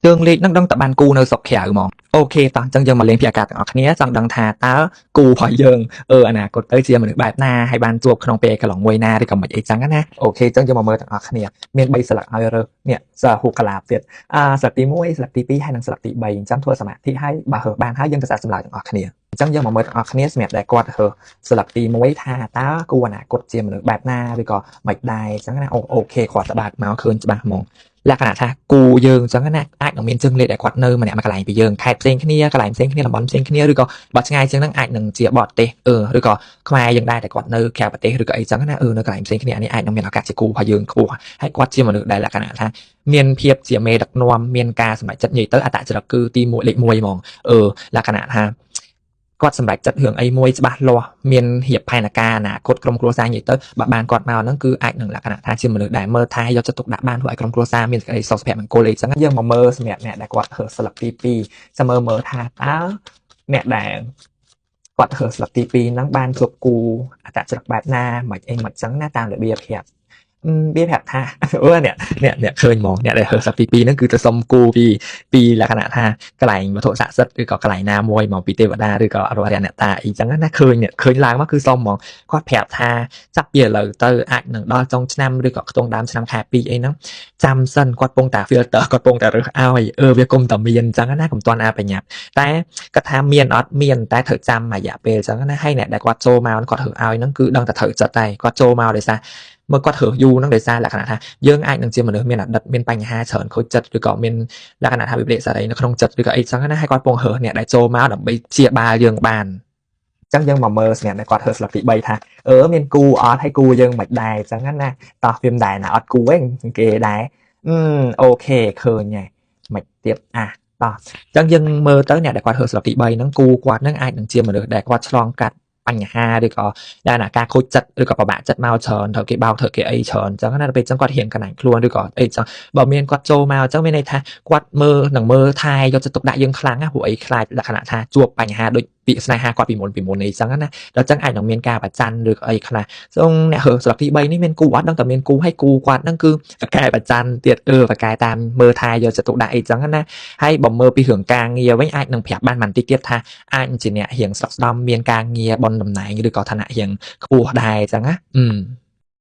ជើងលេខហ្នឹងដឹងតែបានគូនៅស្រុកក្រៅហ្មង OK តោះអញ្ចឹងយើងមកលេងពីអាកាសទាំងអស់គ្នាចង់ដឹងថាតើគូរបស់យើងអឺអនាគតទៅជាមនុស្សបែបណាហើយបានជួបក្នុងពេលកន្លងមួយណាឬក៏មិនអីចឹងណា OK អញ្ចឹងយើងមកមើលទាំងអស់គ្នាមាន3ស្លឹកឲ្យរើសនេះសារហូកលាបទៀតអាស្លឹកទី1ស្លឹកទី2ហើយនិងស្លឹកទី3អញ្ចឹងធ្វើសមាធិហើយបើរើសបានហើយយើងទៅសាកសម្លើទាំងអស់គ្នាអញ្ចឹងយើងមកមើលទាំងអស់គ្នាសម្រាប់ដែលគាត់រើសស្លឹកទី1ថាតើគូអនាគតជាមនុស្សបែបណាឬក៏មិនដែរអញ្ចឹងណាអូ OK គាត់តបាតមកឃើញច្បាស់ហ្មង លក្ខណៈថាគូយើងអញ្ចឹងណាអាចនឹងមានជើងលេខដែលគាត់នៅម្នាក់មួយកន្លែងពីយើងខេត្តផ្សេងគ្នាកន្លែងផ្សេងគ្នាតំបន់ផ្សេងគ្នាឬក៏បើឆ្ងាយជាងហ្នឹងអាចនឹងជាបរទេសអឺឬក៏ខ្មែរយើងដែរតែគាត់នៅក្រៅប្រទេសឬក៏អីចឹងណាអឺនៅកន្លែងផ្សេងគ្នានេះអាចនឹងមានឱកាសជាគូរបស់យើងខ្ពស់ហើយគាត់ជាមនុស្សដែលលក្ខណៈថាមានភាពជាមេដឹកនាំមានការសម្រេចចិត្តនិយាយទៅអត្តចរិតគឺទី1លេខ1ហ្មងអឺលក្ខណៈថាគាត់សម្រេចចិត្តរឿងអីមួយច្បាស់លាស់មានរៀបផែនការអនាគតក្រុមគ្រួសារនិយាយទៅបើបានគាត់មកហ្នឹងគឺអាចនឹងលក្ខណៈថាជាមនុស្សដែលមើលថែយកចិត្តទុកដាក់បានធ្វើឲ្យក្រុមគ្រួសារមានសេចក្តីសុខសុភមង្គលអីចឹងយើងមកមើលសម្រាប់អ្នកដែលគាត់រើសស្លឹកទី2ចាំមើលមើលថាតើអ្នកដែលគាត់រើសស្លឹកទី2ហ្នឹងបានជួបគូអត្តចរិតបែបណាមិនអីមិនចឹងណាតាមរបៀបប្រាប់វាប្រាប់ថាអូអ្នកអ្នកអ្នកឃើញហ្មងអ្នកដែលរើសស្លឹកទី2ហ្នឹងគឺទៅសុំគូពីពីលក្ខណៈថាកន្លែងវត្ថុស័ក្តិសិទ្ធិឬក៏កន្លែងណាមួយមកពីទេវតាឬក៏អរិយអ្នកតាអីចឹងណាឃើញអ្នកឃើញឡើងមកគឺសុំហ្មងគាត់ប្រាប់ថាចាប់ពីឥឡូវទៅអាចនឹងដល់ចុងឆ្នាំឬក៏ខ្ទង់ដើមឆ្នាំខែ2អីហ្នឹងចាំសិនគាត់ពងតា filter គាត់ពងតែរើសឲ្យអឺវាគុំតែមានចឹងណាកុំទាន់អាបញ្ញាប់តែគាត់ថាមានអត់មានតែត្រូវចាំមួយរយៈពេលចឹងណាហើយអ្នកដែលគាត់ចូលមកគាត់រើសឲ្យហ្នឹងគឺដឹងតែត្រូវចិត្តតែគាត់ចូលមកដោយសារមើលគាត់រើសយូរហ្នឹងដោយសារលក្ខណៈថាយើងអាចនឹងជាមនុស្សមានអតីតមានបញ្ហាច្រើនខូចចិត្តឬក៏មានលក្ខណៈថាវិប្បដិសារីនៅក្នុងចិត្តឬក៏អីចឹងណាហើយគាត់ពងរើសអ្នកដែលចូលមកដើម្បីព្យាបាលយើងបានចឹងយើងមកមើលសម្រាប់អ្នកគាត់រើសស្លឹកទី3ថាអឺមានគូអត់ហើយគូយើងមិនដែរចឹងណាតោះវាមិនដែរណាអត់គូឯងគេដែរអឺ OK ឃើញហើយមិនទៀតអាតោះអញ្ចឹងយើងមើលទៅអ្នកដែលគាត់រើសស្លឹកទី3ហ្នឹងគូគាត់ហ្នឹងអាចនឹងជាមនុស្សដែលគាត់ឆ្លងកាត់បញ្ហាឬក៏ដែលណាការខូចចិត្តឬក៏ពិបាកចិត្តមកច្រើនត្រូវគេបោកត្រូវគេអីច្រើនអញ្ចឹងណាដល់ពេលអញ្ចឹងគាត់រៀងកណាញ់ខ្លួនឬក៏អីចឹងបើមានគាត់ចូលមកអញ្ចឹងមានន័យថាគាត់មើលនឹងមើលថែយកចិត្តទុកដាក់យើងខ្លាំងណាព្រោះអីខ្លាចលក្ខណៈថាជួបបញ្ហាដូចពាក្យស្នេហាគាត់ពីមុនពីមុនអីចឹងណាដល់ចឹងអាចនឹងមានការប្រច័នឬក៏អីខ្លះសូមអ្នករើសស្លឹកទី3នេះមានគូអត់ដឹងតែមានគូហើយគូគាត់ហ្នឹងគឺប្រកែប្រច័នទៀតអឺប្រកែតាមមើលថែយកចិត្តទុកដាក់អីចឹងណាហើយបើមើលពីរឿងការងារវិញអាចនឹងប្រាប់បានបន្តិចទៀតថាអាចជាអ្នករៀងស្រុកស្ដំមានការងារបនតំណែងឬក៏ឋានៈរៀងខ្ពស់ដែរចឹងណាអឺ